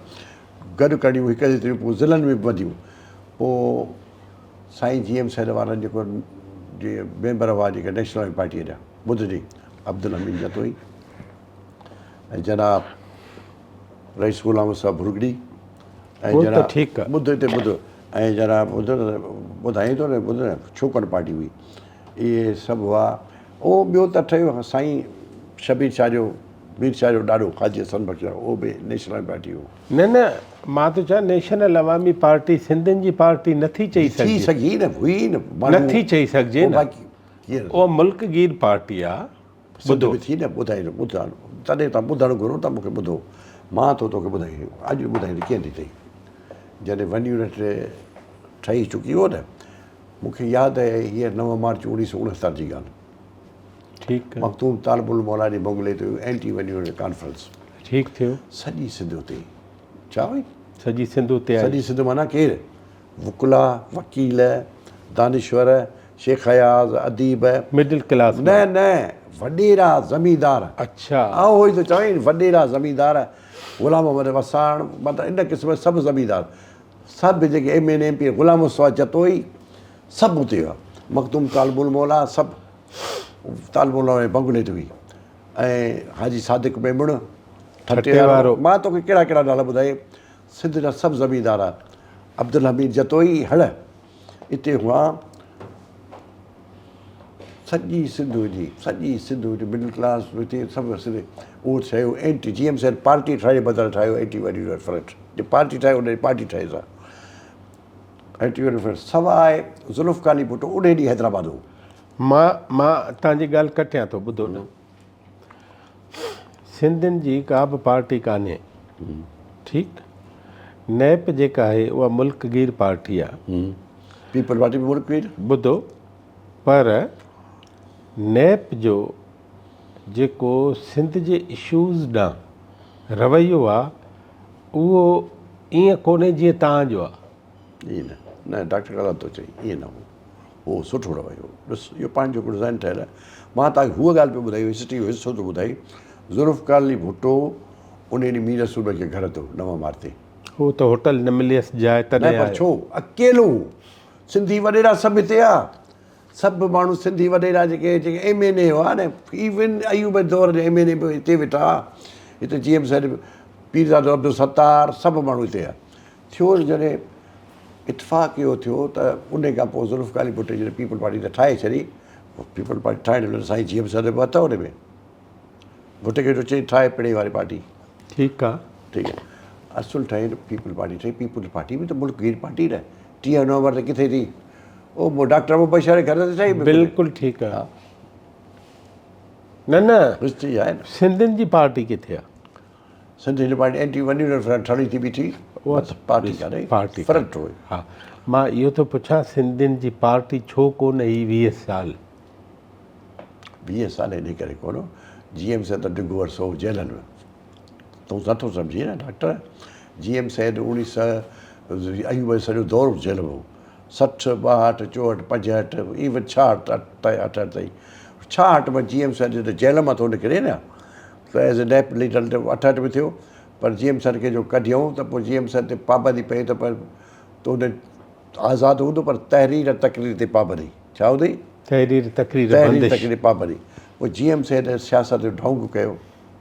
گڏ ڪرڻيون هڪ جيتريون پوء ضلعن ۾ به وڌيون پوء سائين جي ايم سيد وارن جيڪو جي ميمبر هئا جيڪي نيشنل پارٽيء جا ٻڌجي عبدالحميد جتوئي ۽ جناب رئيس غلام مصطفيٰ ڀرڳڙي ۽ جناب ٺيڪ ٻڌ هتي ٻڌ ۽ جناب ٻڌ ٻڌائين ٿو نه ٻڌ نه ڇو ڪونه پارٽي هئي اهي سڀ هئا او ٻيو ته ٺهيو سائين شبير شاهه جو مير شاهه جو ڏاڏو حاجي حسن بخش اهو به نيشنل پارٽي هو. نه نه مان ٿو چوان نيشنل عوامي پارٽي سنڌين جي پارٽي نه ٿي چئي سگهجي. ٿي سگهي نه هئي نه نه ٿي چئي سگهجي نه اها ملڪ گير پارٽي آ. ٻڌو به ٿي نه ٻڌائي نه ٻڌ تڏهن تان ٻڌڻ گهرو ته مون کي ٻڌو مان ٿو توکي ٻڌائي اڄ ٻڌائي ته ڪيئن ٿي ٿئي جڏهن ون يونٽ ٺهي چڪي هو نه مون کي ياد آهي هيء 9 مارچ 1969 جي ڳالهه ٺيڪ مخدوم طالب الموليٰ جي بنگلي تي اينٽي ون يونٽ ڪانفرنس ٺيڪ ٿيو. سڄي سنڌ اتي ڇا هئي؟ سڄي سنڌ اتي آئي. سڄي سنڌ معنيٰ ڪير؟ وڪلا، وڪيل، دانشور، شيخ اياز، اديب. مڊل ڪلاس نه نه وڏيرا زميندار. اڇا. آئون اهو ئي ٿو چوين وڏيرا زميندار غلام محمد وساڻ مطلب ان قسم جا سڀ زميندار سڀ جيڪي M N M P Ghulam Mustafa Jatoi سڀ اتي هئا مخدوم طالب الموليٰ سڀ طالب الموليٰ واري بنگلي تي هئي ۽ حاجي صادق ميمڻ ٺٽي وارو مان توکي ڪهڙا ڪهڙا نالا ٻڌائي سنڌ جا سڀ زميندار عبدالحميد جتوئي هڙ اتي هئا سڄي سنڌ هجي سڄي سنڌ هجي مڊل ڪلاس هجي سڀ سنڌ اهو ٺهيو اينٽي جي ايم سيد پارٽي ٺاهي بدل ٺاهيو اينٽي ون يونٽ فرنٽ جي پارٽي ٺاهي ان جي پارٽي ٺاهي سا اينٽي ون يونٽ فرنٽ سواء ذوالفقار علي ڀٽو ان ڏينهن حيدرآباد هو. مان مان توهان جي ڳالهه ڪٽيان ٿو ٻڌو نه سنڌين جي ڪا به پارٽي ڪانهي ٺيڪ نيپ جيڪا آهي اها ملڪ گير پارٽي آهي پيپلز پارٽي به ملڪ گير ٻڌو پر نيپ جو جيڪو سنڌ جي اشوز ڏانهن رويو آ اهو ائين ڪونهي جيئن توهان جو آ. ائين نه نه ڊاڪٽر غلط ٿو چئي ائين نه هو هو سٺو رويو هو ڏس اهو پنهنجو هڪڙو ذهن ٺهيل آهي مان توهان کي هوء ڳالهه پيو ٻڌائي هسٽري جو حصو ٿو ٻڌائي ذوالفقار علي ڀٽو ان ڏينهن مير رسول بخش جي گهر تي هو نو مارچ تي. هو ته هوٽل نه مليس جاء تڏهن نه پر ڇو اڪيلو هو سنڌي وڏيرا سڀ هتي آ سڀ ماڻهو سنڌي وڏيرا جيڪي جيڪي ايم اين اي هئا نه ايون ايوب دور جا ايم اين اي به هتي ويٺا هئا هتي جي ايم سيد پيرزادو عبدالستار سڀ ماڻهو هتي هئا ٿيو جڏهن اتفاق اهو ٿيو ته ان کان پوء ذوالفقار علي ڀٽي جڏهن پيپلز پارٽي ته ٺاهي ڇڏي پيپلز پارٽي ٺاهڻ مهل سائين جي ايم سيد به هٿ ان ۾ ڀٽي کي چئي ٺاهي پڙي واري پارٽي ٺيڪ آ ٺيڪ آ اصل ٺهي پيپلز پارٽي ٺهي پيپلز پارٽي به ته ملڪ گير پارٽي نه 30 نومبر تي ڪٿي ٿي او مو ڊاڪٽر مبشر گهر تي ٺهي بلڪل ٺيڪ آ نه نه هسٽري آهي نه سنڌين جي پارٽي ڪٿي آ سنڌين جي party anti one unit front ٺهي ٿي بيٺي اها ته پارٽي ڪانهي پارٽي فرنٽ هئي ها مان اهو ٿو پڇان سنڌين جي پارٽي ڇو ڪونه هئي 20 سال 20 سال انهي ڪري ڪونه جي ايم سيد ته ڊگهو عرصو هو جيلن ۾ تون نٿو سمجهين نه ڊاڪٽر جي ايم سيد اوڻيهه سئو ايوب جو سڄو دور جيل ۾ هو 60 62 64 65 ايون 66 68 تائين 66 ۾ جي ايم سيد جڏهن جيل مان ٿو نڪري نه ته ايز اي نيپ ليڊر ته 68 ۾ ٿيو پر جي ايم سيد کي جو ڪڍيائون ته پوء جي ايم سيد تي پابندي پئي ته پر تو آزاد هوندو پر تحرير تقرير تي پابندي ڇا هوندي تحرير تقرير تحرير تقرير پابندي. پوء جي ايم سيد سياست جو ڍونگ ڪيو.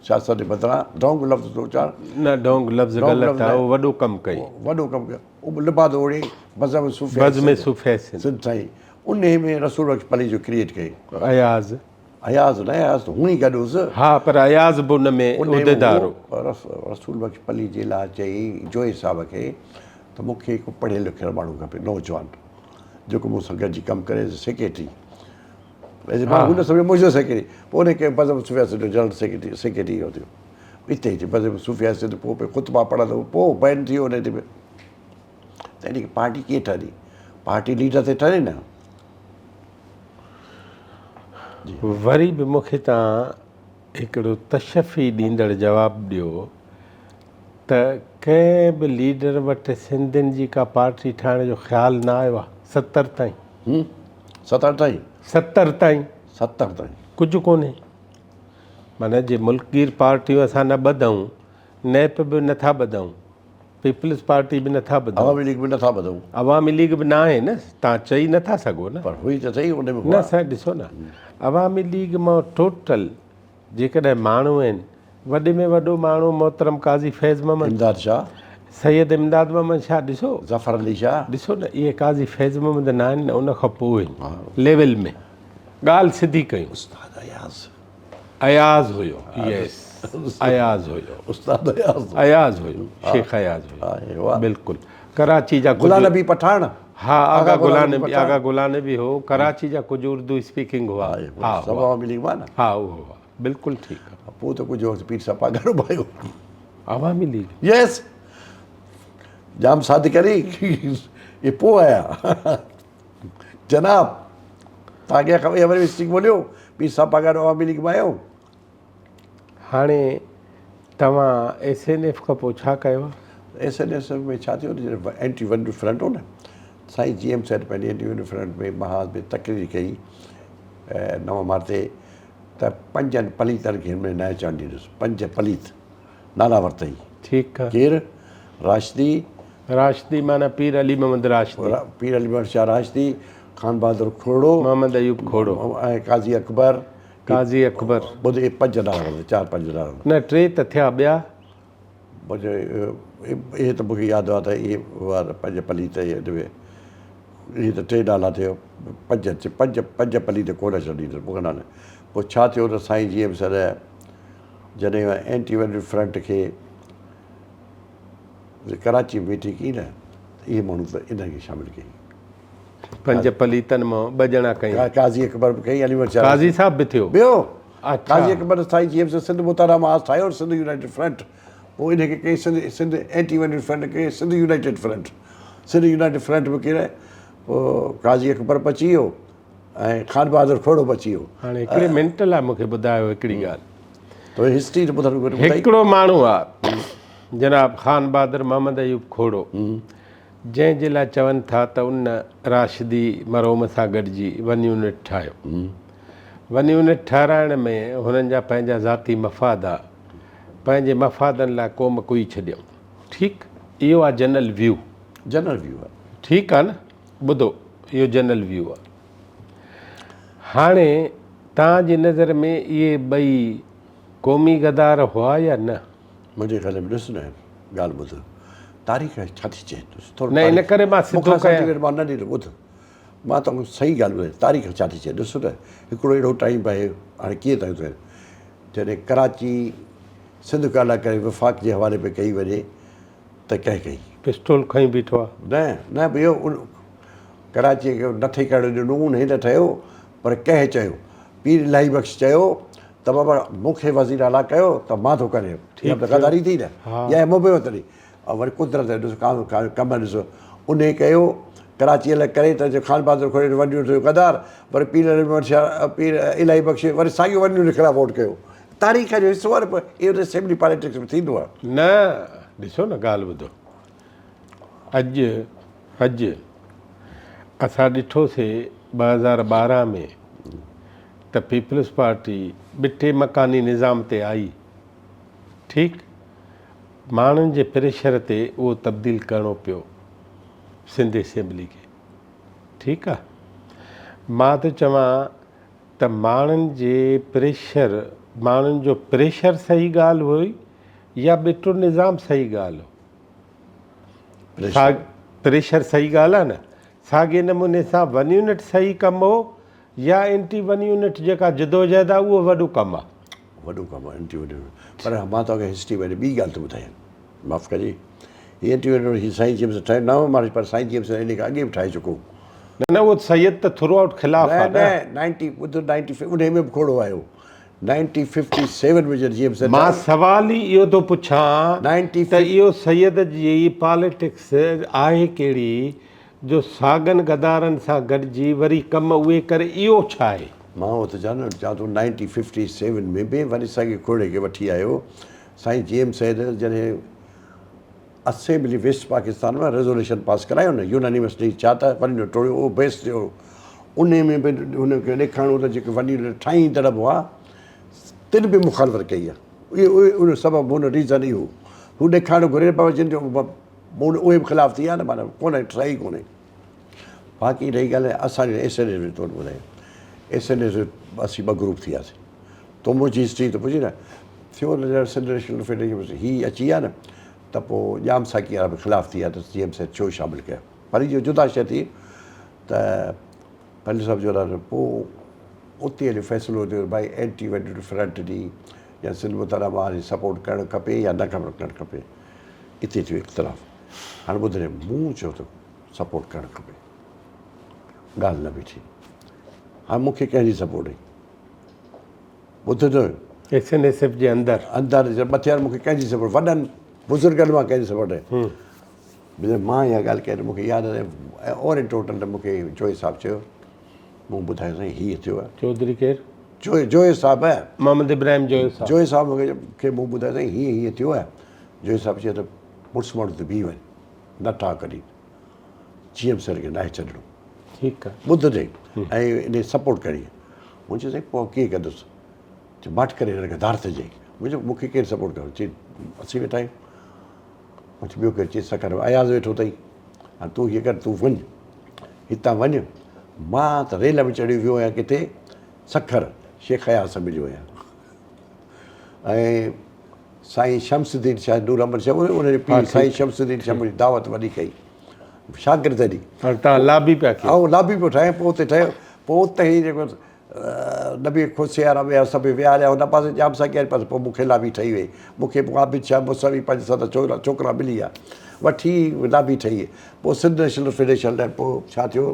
سياست جي بدران ڍونگ لفظ ٿو اچاران. نه ڍونگ لفظ غلط آهي، اهو وڏو ڪم ڪئي. وڏو ڪم ڪيو. اهو لبادو اوڙهي بزم صوفياء بزم صوفياء سنڌ. سنڌ سائين انهي ۾ رسول بخش پليجو ڪريئيٽ ڪئي. اياز. اياز نه اياز ته هونئن ئي گڏ هوس. ها پر اياز به ان ۾ عهديدار هو. رسول بخش پليجي لاء چئي جويي صاحب کي ته مون کي هڪ پڙهيل لکيل ماڻهو کپي نوجوان جيڪو مون سان گڏجي ڪم ڪري ايز سيڪريٽري. مان هن سمجهيو منهنجو سيڪريٽري پوء ان کي بزم صوفياء سنڌ جو جنرل سيڪريٽري سيڪريٽري اهو ٿيو. اتي اتي بزم صوفياء سنڌ پوء پوء خطبا پڙهندو پوء بين ٿي ويو ان تي به. ته ان کي پارٽي ڪيئن ٺهندي؟ پارٽي ليڊر تي ٺهندي نه. وري به مون کي توهان هڪڙو تشفي ڏيندڙ جواب ڏيو ته ڪنهن به ليڊر وٽ سنڌين جي ڪا پارٽي ٺاهڻ جو خيال نه آيو آهي 70 تائين. 70 تائين؟ 70 تائين. 70 تائين. ڪجهه ڪونهي. معنيٰ جي ملڪگير پارٽيون اسان نه ٻڌون، نيپ به نٿا ٻڌون. پيپلز پارٽي به نٿا ٻڌون. عوامي ليگ به نٿا ٻڌون. عوامي ليگ به ناهي نه تان چئي نٿا سگهو نه. پر هئي ته سهي ان ۾ نه سائين ڏسو نه عوامي ليگ مان ٽوٽل جيڪڏهن ماڻهو آهن وڏي ۾ وڏو ماڻهو محترم قاضي فيض محمد امداد شاهه سيد امداد محمد شاهه ڏسو ظفر علي شاهه ڏسو نه اهي قاضي فيض محمد نه آهن نه ان کان پوء آهن ليول ۾ ڳالهه سڌي ڪيون. استاد اياز. اياز هيو يس اياز هيو استاد اياز اياز هيو شيخ اياز هيو بلڪل ڪراچي جا غلام نبي پٺاڻ ها آغا غلام نبي آغا غلام نبي هو ڪراچي جا ڪجهه اردو اسپيڪنگ هئا ها سڀ عوامي ليگ مان ها اهو هئا بلڪل ٺيڪ پوء ته ڪجهه وقت پير صاحب پاڳارو به آيو عوامي ليگ يس ڄام صادق علي اهي پوء آيا جناب توهان کي خبر وري مسٽيڪ ٻوليو پير صاحب پاڳارو عوامي ليگ مان آيو. هاڻي توهان ايس اين ايف کان پوء ڇا ڪيو؟ ايس اين ايف ۾ ڇا ٿيو جڏهن اينٽي ون فرنٽ هو نه سائين جي ايم سيد پنهنجي اينٽي ون فرنٽ ۾ محاذ ۾ تقرير ڪئي 9 مارچ تي ته پنجن پليتن کي هن ۾ نه اچڻ ڏيندس پنج پليت نالا ورتائين. ٺيڪ آ. ڪير؟ راشدي. راشدي معنيٰ پير علي محمد راشدي. پير علي محمد شاهه راشدي، خان بهادر کوڙو. محمد ايوب کوڙو. ۽ قاضي اڪبر. قاضي اڪبر. ٻڌ اهي پنج نالا ورتائين، چار پنج نالا. نه ٽي ته ٿيا ٻيا. اهي ته مون کي ياد هئا ته اهي هئا پنج پليت اهي اهي اهي ته ٽي نالا ٿيو پنج پنج پنج پليت ڪونه ڇڏيندس مون کي نالا پوء ڇا ٿيو ته سائين جي ايم سر جڏهن اينٽي ون فرنٽ کي ڪراچي ۾ ميٽنگ ڪئي نه ته اهي ماڻهو ته انهن کي شامل ڪيائين. پنج پليتن مان ٻه ڄڻا ڪيائين. قاضي اڪبر به ڪئي علي محمد شاهه قاضي صاحب به ٿيو. ٻيو قاضي اڪبر سائين جي ايم سي سنڌ متحده محاذ ٺاهيو سنڌ يونائيٽيڊ فرنٽ پوء انهن کي ڪئي Sindh Sindh anti one front ڪئي Sindh united front Sindh united front به ڪئي پوء قاضي اڪبر بچي ويو ۽ خان بهادر کوڙو بچي ويو. هاڻي هڪڙي منٽ لاء مون کي ٻڌايو هڪڙي ڳالهه. تو هسٽري ته ٻڌڻ گهرجي. هڪڙو ماڻهو آ جناب خان بهادر محمد ايوب کوڙو جنهن جي لاء چون ٿا ته ان راشدي مرحوم سان گڏجي ون يونٽ ٺاهيو. ون يونٽ ٺهرائڻ ۾ هنن جا پنهنجا ذاتي مفاد آ. پنهنجي مفادن لاء قوم ڪوئي ڇڏيائون. ٺيڪ اهو آ جنرل ويو. جنرل ويو آ. ٺيڪ آ نه. ٻڌو اهو جنرل ويو آ. هاڻي توهان جي نظر ۾ اهي ٻئي قومي غدار هئا يا نه؟ منهنجي خيال ۾ ڏس نه ڳالهه ٻڌ تاريخ ڇا ٿي چئي ڏس ٿورو نه ان ڪري مان سڌو ڪيان سرٽيفڪيٽ مان نه ڏيندو ٻڌ مان توکي صحيح ڳالهه ٻڌايان تاريخ ڇا ٿي چئي ڏس نه هڪڙو اهڙو ٽائيم به آهي هاڻي ڪيئن ٿا ٿئي جڏهن ڪراچي سنڌ کان الڳ ڪري وفاق جي حوالي پئي ڪئي وڃي ته ڪنهن ڪئي؟ پسٽول کڻي بيٺو آ. نه نه اهو ان ڪراچيء کي نٿي ڪرڻ ڏنو انهيء نه ٺهيو پر ڪنهن چيو؟ پير الاهي بخش چيو ته بابا مون کي وزير اعليٰ ڪيو ته مان ٿو ڪريان. اها به ته غداري ٿي نه يا محب وطني. ۽ وري قدرت جو ڏس ڪم ڏس انهيء ڪيو ڪراچيء لاء ڪري ته خان بهادر کهڙي ون يونٽ جو غدار وري پير پير الاهي بخش وري ساڳيو ون يونٽ خلاف ووٽ ڪيو. تاريخ جو حصو آهي پر اهو ته اسيمبلي پاليٽڪس ۾ ٿيندو آهي. نه ڏسو نه ڳالهه ٻڌو اڄ اڄ اسان ڏٺوسي 2012 ۾ ته پيپلز پارٽي ٻٽي مڪاني نظام تي آئي ٺيڪ ماڻهن جي پريشر تي اهو تبديل ڪرڻو پيو سنڌ اسيمبلي کي ٺيڪ آ مان ٿو چوان. ته ماڻهن جي پريشر ماڻهن جو پريشر صحيح ڳالهه هئي يا ٻٽو نظام صحيح ڳالهه هو؟ پريشر صحيح ڳالهه آهي نه؟ ساڳي نموني سان ون يونٽ صحيح ڪم هو يا اينٽي ون يونٽ جيڪا جدوجهد آهي اهو وڏو ڪم آهي؟ وڏو ڪم آهي اينٽي ون يونٽ پر مان توهان کي هسٽري ۾ ٻي ڳالهه ٿو ٻڌايان معاف ڪجي هي اينٽي ون يونٽ هي سائين جيمس ٺاهيو نه مارچ پر سائين جيمس ان کان اڳي به ٺاهي چڪو نه نه اهو سيد ته ٿرو آئوٽ خلاف آهي نه نه نائنٽي ٻڌ نائنٽي انهي ۾ به کوڙو آيو نائنٽي ففٽي سيون ۾ جڏهن جيمس مان سوال ئي اهو ٿو پڇان ته اهو سيد جي پاليٽڪس آهي ڪهڙي جو ساڳن غدارن سان گڏجي وري ڪم اهي ڪري اهو ڇا آهي؟ مان اهو ٿو چوان نه چوان ٿو نائنٽي ففٽي سيون ۾ به وري ساڳي کوڙي کي وٺي آيو سائين جي ايم سيد جڏهن اسيمبلي ويسٽ پاڪستان مان ريزوليشن پاس ڪرايو نه يونانيمسلي ڇا ته ون يونٽ ٽوڙيو اهو بيس ٿيو انهي ۾ به هن کي ڏيکارڻو ته جيڪي ون يونٽ ٺاهيندڙ به هئا تن به مخالفت ڪئي آهي اهو ان سبب هن ريزن اهو هو ڏيکارڻ گهري پر جن جو مون اهي به خلاف ٿي ويا نه معنيٰ ڪونهي صحيح ڪونهي باقي رهي ڳالهه اسان جو ايس اين ايس طور ٻڌايو ايس اين ايس اسين ٻه گروپ ٿي وياسين تو منهنجي هسٽري ته پڇي نه ٿيو نه سنڌ نيشنل فيڊريشن هي اچي ويا نه ته پوء ڄام ساقي وارا به خلاف ٿي ويا ته سي ايم سيد ڇو شامل ڪيو پر جو جدا شيء ٿي ته پنهنجو صاحب جو راڄ پوء اتي هلي فيصلو ٿيو ڀائي اينٽي ويڊ فرنٽ جي يا سنڌ متحده مان سپورٽ ڪرڻ کپي يا نه ڪرڻ کپي اتي ٿيو اختلاف. هاڻ ٻڌ ري مون چيو ته سپورٽ ڪرڻ کپي. ڳالهه نه بيٺي. هاڻ مون کي ڪنهن جي سپورٽ هئي؟ ٻڌ ته. ايس اين ايس ايف جي اندر. اندر مٿي مون کي ڪنهن جي سپورٽ وڏن بزرگن مان ڪنهن جي سپورٽ هئي؟ مان اها ڳالهه ڪئي ته مون کي ياد آهي اورينٽ هوٽل تي مون کي جويي صاحب چيو مون ٻڌايو سائين هيء ٿيو آهي. چوڌري ڪير؟ جويي صاحب. محمد ابراهيم جويو صاحب. جويي صاحب مون کي مون ٻڌايو سائين هيئن هيئن ٿيو آهي. جويي صاحب چيو ته مڙس ماڻهو ته بيهي وڃ، نه ٺاهه ڪڍي، جي ايم سر کي ناهي ڇڏڻو. ٺيڪ آهي. ٻڌ ٿي ۽ انهي سپورٽ ڪري. مون چيو سائين پوء ڪيئن ڪندس؟ چيو ماٺ ڪري هن کي ڌار ٿجي. مون چيو مون کي ڪير سپورٽ ڪندو؟ چي اسين ويٺا آهيون. مون چيو ٻيو ڪير؟ چي سکر ۾ اياز ويٺو اٿئي. هاڻ تون هيئن ڪر تون وڃ هتان وڃ مان ته ريل ۾ چڙهي ويو آهيان ڪٿي سکر شيخ اياز سان مليو آهيان ۽ سائين شمس الدين شاهه نور احمد شاهه ان جو پيء سائين شمس الدين شاهه منهنجي دعوت وڏي ڪئي شاگرد ڏي هاڻ تان لابي پيا ڪيو آئون لابي پيو ٺاهيان پوء اتي ٺهيو پوء اتي ئي جيڪو نبي کوسي وارا ويا سڀ ويا هليا هن پاسي ڄام ساقي واري پاسي پوء مون کي لابي ٺهي وئي مون کي پوء عابد شاهه مصوي پنهنجي سندس ڇوڪرا ڇوڪرا ملي ويا وٺي لابي ٺهي پوء سنڌ نيشنل فيڊريشن لاء پوء ڇا ٿيو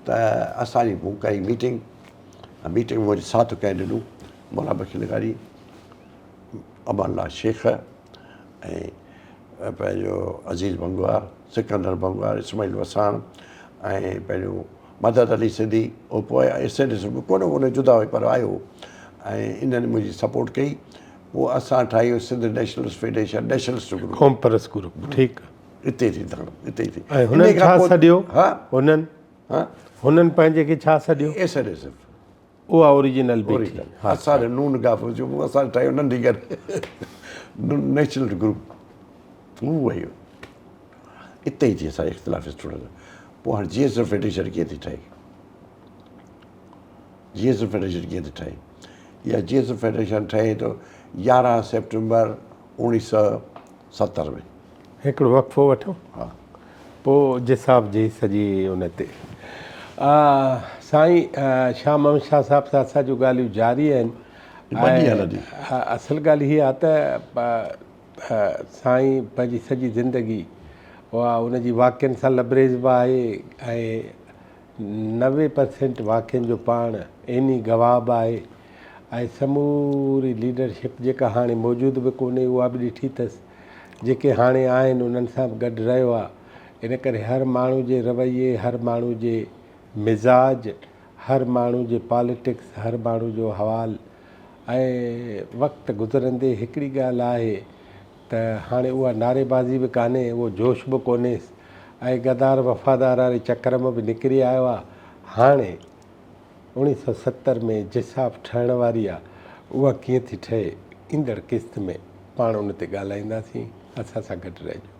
ته اسان جي مون ڪئي ميٽنگ ميٽنگ ۾ منهنجو ساٿ ڪنهن ڏنو مولا بخش لغاري امان الله شيخ ۽ پنهنجو عزيز بنگوار، سڪندر بنگوار، اسماعيل وساڻ ۽ پنهنجو مدد علي سنڌي اهو پوء ايس اين ايس ۾ ڪونه هو ان جدا هئي پر آيو ۽ انهن منهنجي سپورٽ ڪئي پوء اسان ٺاهيو Sindh nationalist federation nationalist group قومپرست گروپ ٺيڪ اتي ٿي اتي ٿي ۽ هنن ڇا سڏيو ها هنن ها هنن پنهنجي کي ڇا سڏيو ايس اين ايس ايف اها اوريجنل بيٺي. اسان جو نون گاف جو اسان ٺاهيو ننڍي گهر نيشنل گروپ اهو هيو اتي ئي ٿي اسان اختلاف اسٽوڊنٽ پوء هاڻي جي ايس ايف فيڊريشن ڪيئن ٿي ٺهي جي ايس ايف فيڊريشن ڪيئن ٿي ٺهي يا جي ايس ايف فيڊريشن ٺهي ٿو 11 سيپٽمبر 1970 ۾ هڪڙو وقفو وٺون ها پوء جساف جي سڄي ان تي سائين شاهه محمد شاهه صاحب سان اسان جون ڳالهيون جاري آهن ۽ اصل ڳالهه هي آهي ته سائين پنهنجي سڄي زندگي اها ان جي واقعن سان لبريز به آهي ۽ 90% واقعن جو پاڻ عيني گواهه به آهي ۽ سموري ليڊرشپ جيڪا هاڻي موجود به ڪونهي اها به ڏٺي اٿس جيڪي هاڻي آهن انهن سان به گڏ رهيو آهي ان ڪري هر ماڻهو جي رويي هر ماڻهو جي مزاج هر ماڻهو جي پاليٽڪس هر ماڻهو جو حوال ۽ وقت گذرندي هڪڙي ڳالهه آهي ته هاڻي اها نعريبازي به ڪانهي اهو جوش به ڪونهيس ۽ غدار وفادار واري چڪر مان به نڪري آيو آهي هاڻي 1970 ۾ جساف ٺهڻ واري آ اها ڪيئن ٿي ٺهي ايندڙ قسط ۾ پاڻ ان تي ڳالهائينداسين اسان سان گڏ رهجو.